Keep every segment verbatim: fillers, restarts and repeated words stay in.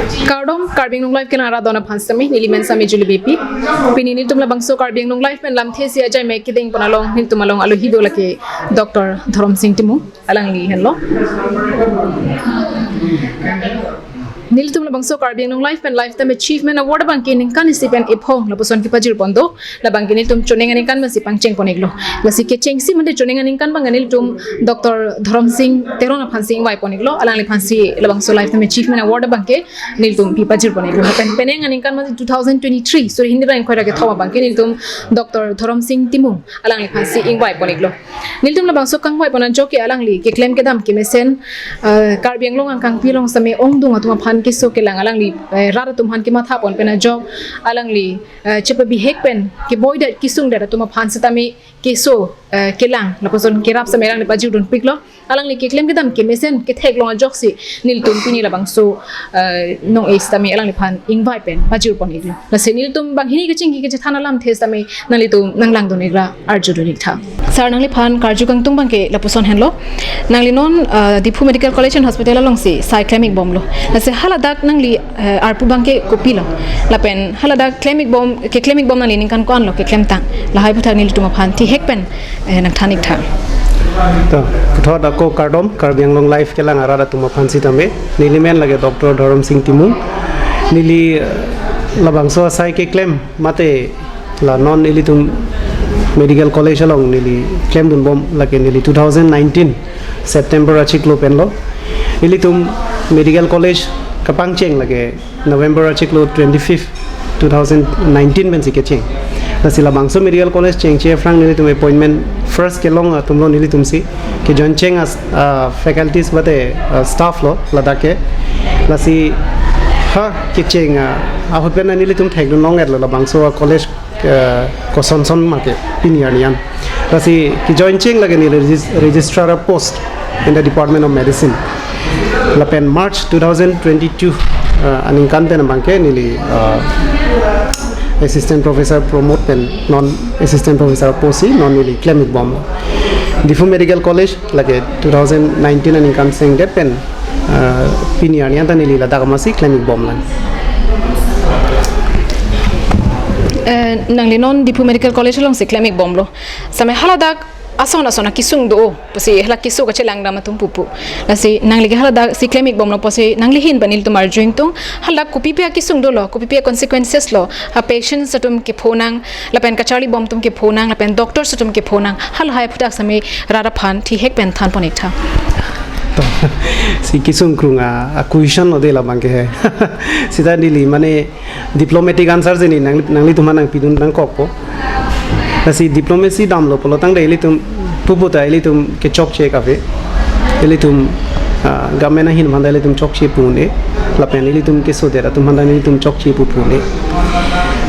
Kardom, Karbi Anglong Live kelang arat don aphan sitame, neli men sitame Julie Beypi. Pini nelitum labangso Karbi Anglong Live pen lamthe isi ajai me kedeng pon along, nelitum along alohi do lake Doctor Dhorom Sing Timung, alangli henlo. Nelitum labangso Karbi Anglong Live pen Lifetime Achievement Award abangke ningkan isi pen ephong lapuson kepajir pon do. Labangke nelitum choneng aningkan pensi pangcheng pon iklo. Lasi kechengsi mate choneng aningkan abang nelitum Doctor Dhorom Sing Teron aphansi ingvai pon iklo. Alangliphansi labangso Lifetime Achievement Award abangke nelitum pipajir pon iklo. Pen penang aningkan mate two thousand twenty-three, suri hini ra ingkoi ra kethom abangke nelitum Doctor Dhorom Sing Timung alangliphansi ingvai pon iklo. Nelitum labangso kangvai pon ajok ke alangli keklem kedam kemesen, eh, Karbi Anglong angkangpi along sitame ongdung atum aphan keso kelang alangli, eh, rat atum aphan kematha pon pen ajok alangli, eh, chepabihek pen keboidet kesungdet atum aphan sitame keso, eh, kelang lapuson kerap sitame alangli pajir dun piklo. Alangli keklem kedam kemesen kethek long ajoksi nelitum pini labangso, eh, nong-e sitame alangliphan ingvai pen pajir pon iklo. Lasi nelitum banghini kachingki kachethan alamthe sitame nanglitum nanglang dun ikra arju dun iktha. Sir, nangliphan karju kangtung abangke lapuson henlo. Nangli non, eh, Diphu Medical College and Hospital alongsi sai klem ikbomlo. Lasi haladak nangli, eh, arpu abangke kopilo? Lapen haladak klem ikbom, keklem ikbom nangli ningkan ko-anlo keklemtang? Lahai aphuthak nelitum aphan thihek pen, eh, nangthan iktha. To, puthot ako kardom, Karbi Anglong Live kelang arat atum aphan sitame. Neli men lake Doctor Dhorom Sing Timung. Neli, eh, labangso asai keklem mate la non ilitum Medical College along neli klem dunbom lake neli two thousand nineteen September achiklo penlo. Ilitum Medical College kapangcheng lake November achiklo twenty-fifth, two thousand nineteen pensi kecheng. Lasi labangso Medical College chengche aphrang nelitum appointment first kelong atumlo nelitumsi. Kejoin cheng as, ah, faculties mate, ah, staff lo ladak ke. Lasi ha kecheng, ah, ahut pen nelitum thekdun long-etlo labangso, ah, college, ah, kosonson ma ke pini arni an. Lasi kejoin cheng lake neli regis-, registrar post in the Department of Medicine. Lapen March two thousand twenty-two, ah, aningkan pen abangke neli, ah, Assistant Professor promote pen non Assistant Professor post si non neli klem ikbom. Diphu Medical College lake two thousand nineteen aningkan sengdet pen, ah, pini arni an ta neli ladak amatsi klem ikbom lang. Eh, nangli non Diphu Medical College alongsi klem ikbomlo. Sitame haladak ason ason akesung do, pusi hala keso kachelang dam atum pupu. Lasi nangli ke haladak si klem ikbomlo pusi nangli ahin pen nelitum arju ingtung, haladak kopipi akesung dolo, kopipi a-consequences lo, a-patients atum kepho nang, lapen kacharlibom atum kepho nang, lapen doctors atum kepho nang, halahai aphuthak sitame rat aphan thihek pen than pon iktha. To, si kesung krung a, a-question lo de labangke he. Sita neli mane diplomatic answer si neli nang, nanglitum aphan nangpidun nangkokpo. Lasi diplomacy damlo pulo tangte ilitum pupu ta ilitum kechokche kave. Ilitum, ah, government ahin aphan ta ilitum chokche pu un-e. Lapen ilitum kesodet atum aphan ta ilitum chokche pu pu un-e.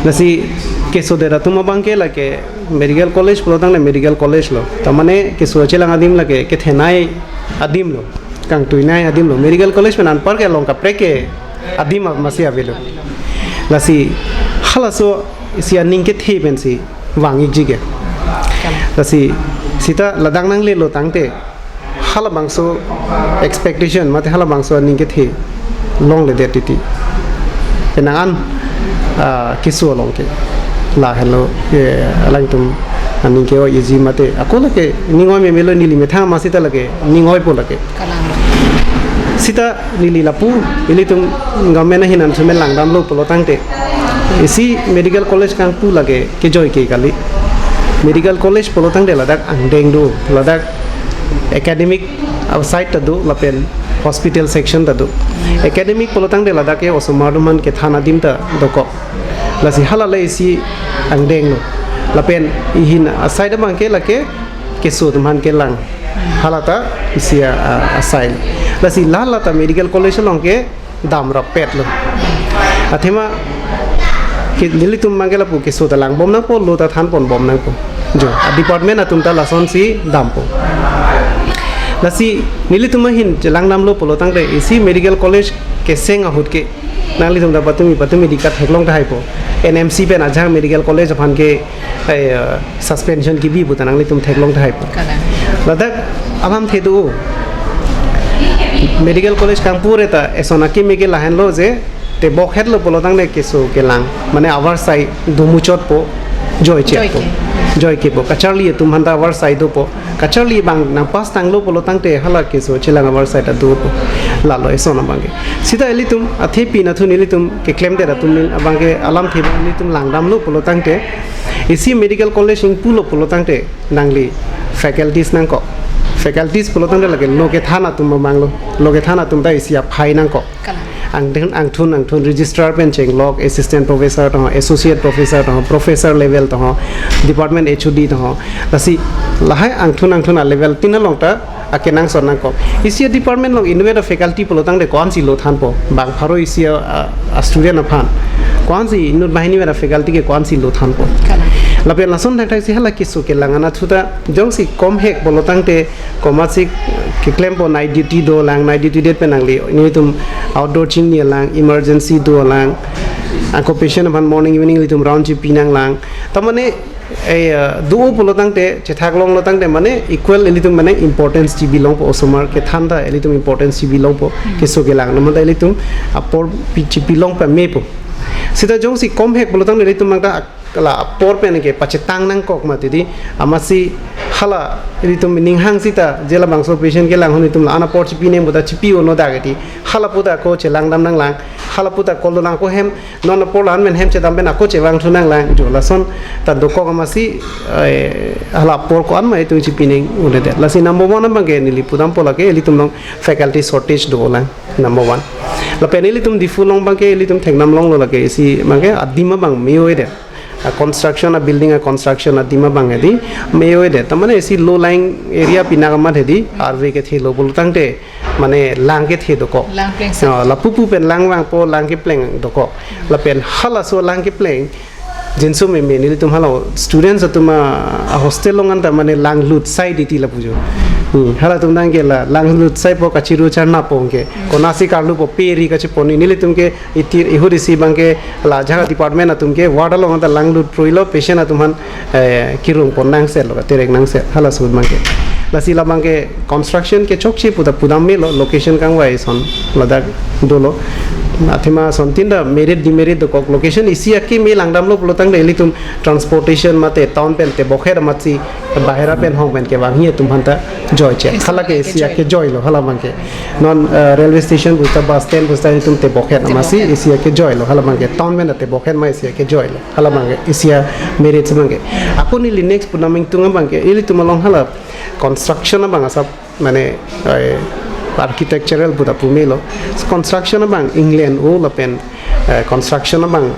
Lasi kesodet atum abangke lake Medical College pulo tangte Medical College lo. Ta mane keso chelang adim lake kethenei adim lo, kangtuinei adim lo. Medical College pen anparke along kaprek ke adim amatsi avelo. Lasi halaso si aning kethe pensi vang ikji ke. Lasi sita ladak nanglelo tangte halabangso expectation mate halabangso aning kethe longledet titi. Penang an, ah, keso along ke. Lahenlo, eh, alangtum aning ke-oi iji mate. Ako lake ning oi memelo, neli methang amat sita lake ning oipo lake. Kalang. Sita neli lapu, ilitum government ahin an sumen langdamlo pulo tangte. Isi Medical College kangpu lake kejoi ke kali. Medical College pulo tangte ladak angdeng do, ladak academic side ta do, lapen hospital section ta do. Academic pulo tangte ladak ke osomar atum aphan kethan adim ta dokok. Lasi hala le isi angdeng lo. Lapen ihin aside abangke lake keso atum aphan kelang. Hala ta isi a, a, aside. Lasi hala ta Medical College along ke damrappetlo. Athema ke nelitum abangke lapu keso ta langbom nangpo, lo ta thanponbom nangpo. Jo, a-department atum ta lasonsi dampo. Lasi nelitum ahin chelangdamlo pulo tangte isi Medical College keseng ahut ke nanglitum ta patumi patumi dika theklong tahaipo. N M C pen ajahak Medical College aphan ke, eh, suspension kebi pu ta nanglitum theklong tahaipo. Kalang. Ladak alamthe do. Medical College kangpu re ta eson akeme ke lahenlo je tebok hetlo pulo tangte keso kelang, mane avarsai do muchotpo, joike, joike po. Joike po. Kacharli atum aphanta avarsai dopo. Kacharli abang nangpass tanglo pulo tangte hala keso chelang avarsai ta dopo. Lalo eson abangke. Sita ilitum athe pinathun ilitum keklemdet atum abangke alamthe abang ilitum langdamlo pulo tangte, isi medical college ingpulo pulo tangte nangli faculties nangkok. Faculties pulo tangte lake lo kethan atum abanglo. Lo kethan atum ta isi aphai nangkok. Kalang. Angthun, angthun, angthun registrar pen chenglok, assistant professor tong, associate professor tong, professor level tong, department H O D tong. Lasi lahai angthun angthun a-level tin along ta akenangsot nangkok. Isi a-department along inutvet a-faculty pulo tangte ko-ansi lo thanpo. Bang pharo isi a, a, a-student aphan ko-ansi inut banghini vet a-faculty ke ko-ansi lo thanpo. Kalang. Lapen lason thakthak si hala keso kelang anatthu ta jongsi komhek pulo tangte komatsi keklempo, night duty dolang, night duty det pen nangli nelitum outdoor chingni lang, emergency dolang, ako patient aphan morning evening ilitum round chipi nanglang. Ta mane, eh, uh, do pulo tangte, chethak longlo tangte mane equal ilitum mane importance chibi longpo, osomar kethan ta ilitum importance chibi longpo, keso kelang atum ta ilitum apor pi-, chipi long pamepo. Sita jongsi komhek pulo tangte ilitum abang ta la apor pen ke pachetang nangkok mati di, amatsi hala ilitum ning hang sita je labangso patient kelang ahut ilitum la-an apor chipi nangpo ta chipi-o non dak di, hala pu ta ako chelangdam nanglang, hala pu ta ako dolang, ako hem non apor la-an pen hem chedam pen ako chevangthu nanglang, jo lason ta dokok amatsi, eh, hala apor ko-an ma itum chipi nang-un'edet. Lasi number one abangke neli pudampo lake ilitum along faculty shortage dolang, number one. Lapen ilitum Diphu along abangke ilitum theklong longlo lake isi abangke adim abang me-o-edet. A-construction, a-building a-construction adim abang hedi me-o-edet. Ta mane isi low-lying area pinak amat hedi, arve kethelo pulo tangte mane lang kethe dokok. Lang plengset. Oh, lapu pu pen lang vangpo, lang kepleng dokok. Lapen halaso lang kepleng jinso meme nelitum hala students atum a-hostel along anta mane lang lut sai di ti lapu jo. Hmm, halatum abangke la lang lut saipo, kachiru charnapo ke. Konatsi karlupo, pe ri kachepon, nelitum ke itir ihur isi abangke la jaga department atum ke ward along anta lang lut proilo, patient atum aphan, eh, kirung pon nangsetlo, terek nangset, halaso abangke. Lasi la abangke construction ke chokche pu ta pudam melo, location kangvai ason ladak dolo. Athema ason tin ta merit demerit dokok, location isi akeme langdamlo pulo tangte ilitum transportation mate town pen tebokhet amatsi bahera pen hong pen kevangji atum aphanta joiche. Hala ke isi ake joilo, hala abangke. Non, eh, railway station puta, bus stand puta itum tebokhet amatsi, tebokhet, isi ake joilo, hala abangke. Town pen tebokhet ma isi ake joilo, hala abangke. Isi a-merit abangke. Ako neli next punaming tung abangke, ilitum along hala construction abang asap mane, eh, architectural pu ta pu melo. So, construction abang England o lapen, eh, construction abang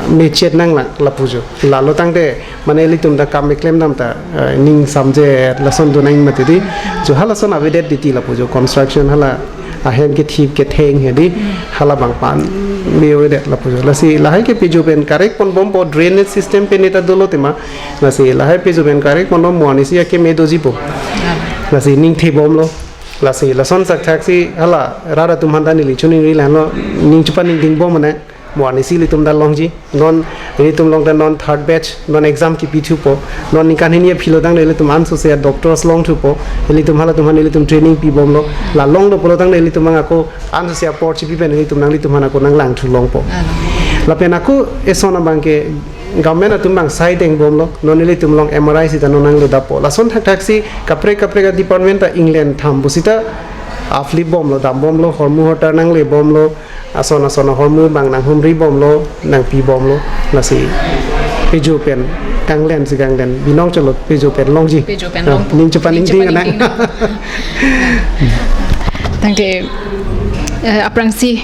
mechet nanglang lapu jo. Lalo tangte mane ilitum ta kam keklem dam ta, eh, ning samjet lason do nang mati di. Jo halason avedet di ti lapu jo. Construction hala ahem kethip ketheng hedi, hala abang pan me-o-edet lapu jo. Lasi lahai ke pejo pen karek ponbompo, drainage system pen neta dolo tema. Lasi lahai pejo pen karek ponbom, mo-ansi akeme dojipo. Lasi ning thebomlo. Lasi lason thakthak si hala rat atum aphanta neli choningri lahenlo, ning chepaningdingbom mane, mo-ansi ilitum ta longji. Non ilitum along ta non third batch, non exam kipi thupo. Non ningkan hini aphilo tangte ilitum ansose doctors long thupo. Ilitum halatum aphan ilitum training pibomlo. La longlo pulo tangte ilitum abang ako ansose apor chipi pen ilitum nanglitum aphan ako nanglang thu longpo. Lapen ako eson abangke government atum abang sai tengbomlo, non ilitum along M R I sita non nangle dapo. Lason thakthak si kaprek kaprek a-department ta England tham pusita aflip bomlo, dambomlo, hormu hortar nangle bomlo, ason ason ahormu abang nanghumri bomlo, nangpi bomlo, lasi pejo pen kanglen si kanglen, binong cholo pejo pen longji. Pejo pen, ah, longpo. Ning chepaningding, ning chepaningding nang. Tangte, eh, aphrangsi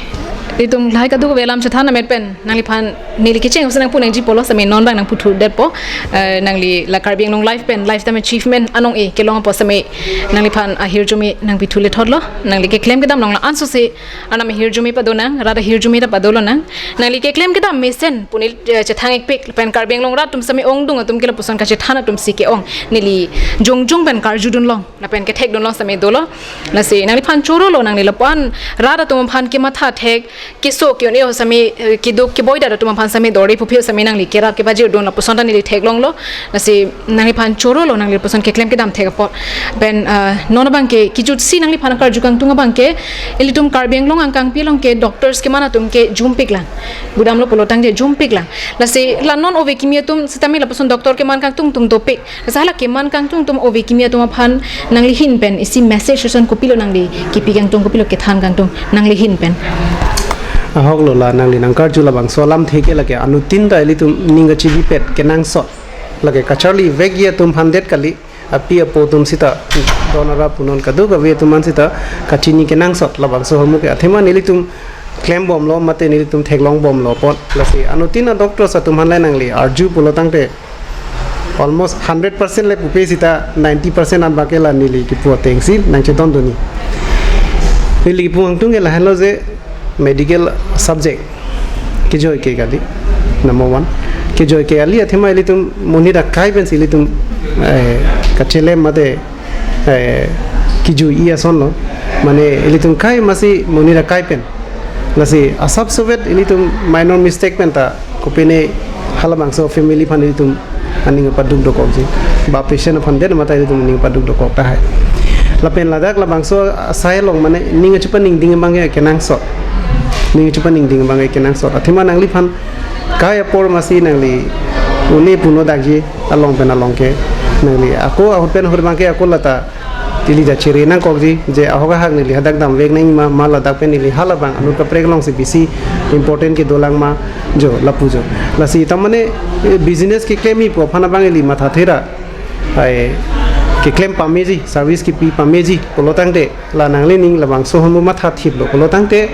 itum lahai kadokave alam chethan amet pen nangliphan neli kecheng usi nangpu nangji pulo sitame non abang nangputhu detpo, eh, nangli la Karbi Anglong Live pen lifetime achievement anong-e kelong apot sitame nangliphan ahirjume nangpithu lethotlo, nangli keklem kedam along la ansose anam ahirjume pado nang, rat ahirjume ta padolo nang, nangli keklem kedam mesen pu neli, eh, chethang-ikpik, lapen Karbi Anglong rat atum sitame ongdung atum ke lapuson kachethan atum si ke-ong, neli jongjong pen karjudun long lapen kethekdun long sitame dolo. Lasi nangliphan chorolo, nangli lapu-an rat atum aphan kematha thek, keso ke-un-e ho sami, eh, keduk keboi dada atum aphan sami dori puphi ho sami nangli kerap kepajir dun lapuson ta neli theklonglo. Lasi nangliphan choro lo, nangli lapuson keklem kedam thek apot. Pen, ah, non abang ke kejutsi nangliphan karju kangtung abang ke, ilitum Karbi Anglong angkangpi along ke doctors keman atum ke jumpik lang. Budam lo pulo tangte jumpik lang. Lasi la non ove kimi atum sitame lapuson doctor keman kangtung tung dopik. Lasi hala keman kangtung atum ove kimi atum aphan nangli ahin pen isi message ason kopilo nangli kipi kangtung, kopilo kethan kangtung nangli ahin pen. Ahok lo, la nangli nangkarju labangso alamthe ke lake anuttin ta ilitum ning kachibipet kenangsot. Lake kacharli vekji atum aphan det kali, api apo atum sita, don arap punon kadokave atum aphan sita kachini kenangsot labangso ahormu ke. Athema nelitum klembomlo mate nelitum theklongbomlo apot. Lasi anuttin a-doctors atum aphan le nangli arju pulo tangte almost hundred percent le pupe sita ninety percent an bak ke la neli kipu atengsi nangchedondunji. Neli kipu kangtung ke lahenlo je medical subject kejoi ke kali, number one. Kejoi ke kali, athema ilitum monit akai pensi ilitum, eh, kachelem mate, eh, kejui ason lo. Mane ilitum kai masi monit akai pen. Lasi asap sovet ilitum minor mistake pen ta kopine halabangso family aphan ilitum aning paduk dokokji. Ba patient aphan det mate ilitum aning paduk dokok tahai. Lapen ladak labangso asai along mane ning chepaningding abang ke kenangsot. Ning chepaningding abang ke kenangsot. Athema nangliphan kai apor masi nangli un-e puno dakji along pen along ke. Nangli ako ahut pen ahut abang ke ako lata ili jachere nangkokji, je ahok ahak neli hadak damvek nangji ma, ma ladak pen ili halabang anut kaprek alongsi bisi important kedolang ma, jo lapu jo. Lasi ta mane, eh, business keklem ipo aphan abang ili matha thera. Ai, keklem pameji, service kepi pameji pulo tangte la nangli ning labangso ahormu matha thiplo pulo tangte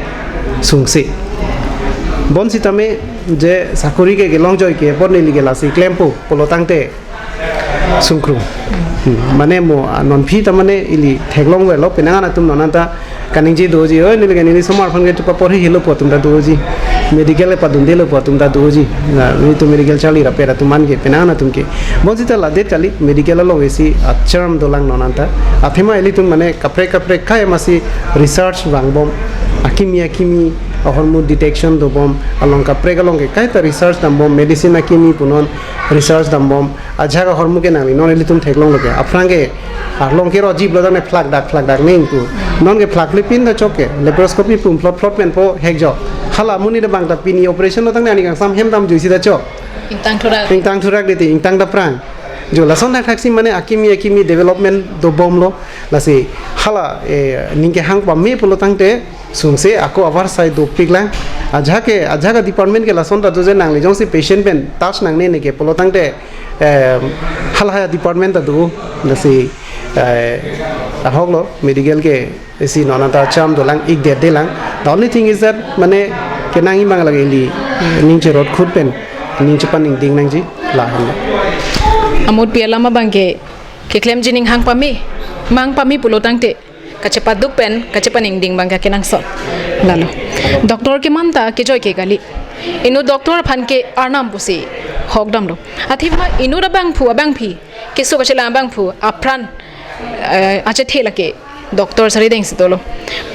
sungse. Bonsitame je sakori ke kelongjoi ke apot neli ke lasi klempo pulo tangte sungkrung. Hmm, mane mo, ah, non aphi ta mane ili theklongverlo, penang an atum non anta kaningje doji, oi neli ke neli osomar aphan ke chepaporhi helo pu atum ta doji. Medical padunde lo pu atum ta doji. Na, nelitum medical charli rapet atum an ke, penang an atum ke. Bonsita ladet kali, medical along isi acharam dolang non anta. Athema ilitum mane kaprek kaprek kai masi research vangbom. Akimi akimi ahormu detection dobom. Along kaprek along ke kaita research dambom, medicine akimi punon research dambom. Ajahak ahormu ke nangli non ilitum theklonglo ke. Aphrang ke arlong ke roji pulo tangte phlak dak phlak dak neng pu. Non ke phlak le pin ta chok ke. Laparoscopy pum phlot phlot pen po hekjo. Hala amonit abang ta pini operation lo tangte ani kangsam hem damjuisi ta chok. Ingtang thurak. Ingtang thurak diti, ingtang ta prang. Jo lason thakthak si mane akimi akimi development dobomlo. Lasi hala, eh, ning kehang pame pulo tangte sungse ako avarsai dopik lang. Ajahak ke, ajahak a-department ke lason ta do je nangli jongsi patient pen touch nangne ne ke pulo tangte, eh, halahai department ta do. Lasi, eh, ahok lo medical ke isi non anta acharam dolang, ik det delang. The only thing is that mane kenangji abang lake ili ning cherot khut pen ning chepaningding nangji lahenlo. Amut pi alam abang ke keklemji ning hang pame, mang pame pulo tangte kachepaduk pen kachepaningding abang ke kenangsot. Lalo. Doctor keman ta kejoi ke kali. Inut doctor aphan ke arnam pusi hok damlo. Athema inut abangphu abangphi, keso kachelang abangphu apran, eh, achethe lake doctor sari dengsi dolo.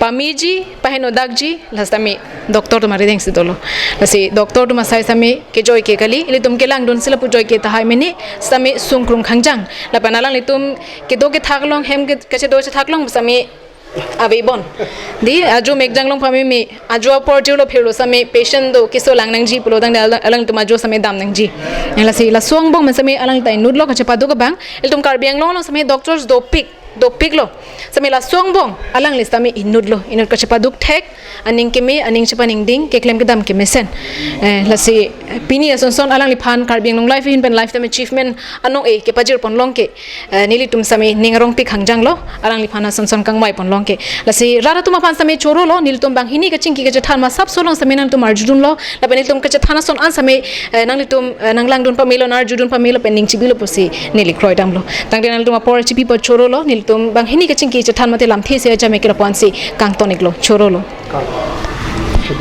Pameji, paheno dakji, la sitame doctor atum ari dengsi dolo. Lasi doctor atum asai sitame kejoi ke kali, ilitum kelangdunsi lapu joi ke tahai mene, sitame sungkrung khangjang. Lapen alanglitum kedo kethak along, hem ke, kachedo chethak along sitame ave bon. Di, ajo mekjang long pameme, ajo apor jirlo phirlo sitame patient do keso lang nangji pulo tangte alang, alangtum ajo sitame dam nangji. Lasi laso angbong sitame alang ta inutlo kachepaduk abang, ilitum Karbi Anglong along sitame doctors dopik, dopiklo. Sitame laso angbong alangli sitame inutlo, inut kachepaduk thek, aning keme, aning chepaningding, keklem kedam kemesen. Eh, lasi pini asonson alangliphan Karbi Anglong Live ahin pen lifetime achievement anong-e kepajir ponlong ke, eh, nelitum sitame ning arongpik khangjanglo, alangliphan asonson kangvai ponlong ke. Lasi rat atum aphan sitame chorolo, nelitum banghini kachingki kachethan ma asapso along sitame nangtum arjudunlo, lapen nelitum kachethan ason an sitame, eh, nanglitum, eh, nanglangdun pamelo, nangarjudun pamelo pen ning chibilo pusi neli kroidamlo. Tangte nangtum apor chipi apot chorolo, nelitum banghini kachingki chethan mate lamthe isi ajame kira ponsi kangton-iklo, chorolo.